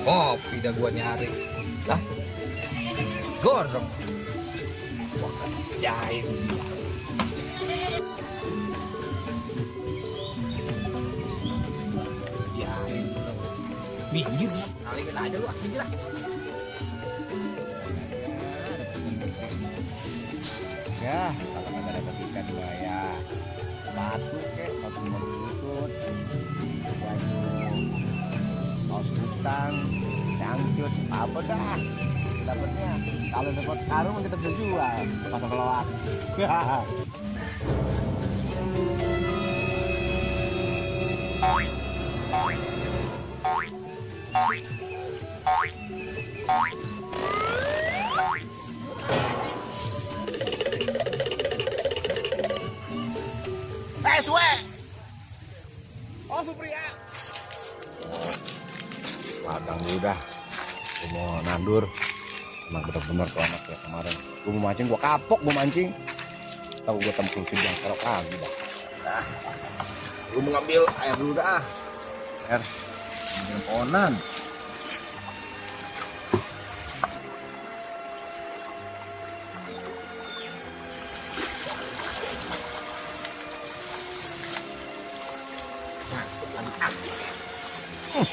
Kopi dah gua nyari. Lah. Gorong. Wah, jahit. Jahit. Minggir. Kaliin aja lu, minggir lah. Ya, kalau nggak dapat ikan juga ya batu kek, batu melutut, banyu, paus hutan, nyangcut, apa dah dapatnya. Kalau dapat karung kita bisa jual pasar pelawak. Suwe. Oh, Supriya. Padang udah, gue mau nandur. Emang bener-bener tuh anak ya kemarin. Gue mau mancing, gue kapok gue mancing. Tahu gue tempel sidang kerok lagi dah. Nah, gue mau ngambil air dulu dah. Air, ambil pohonan. Nah,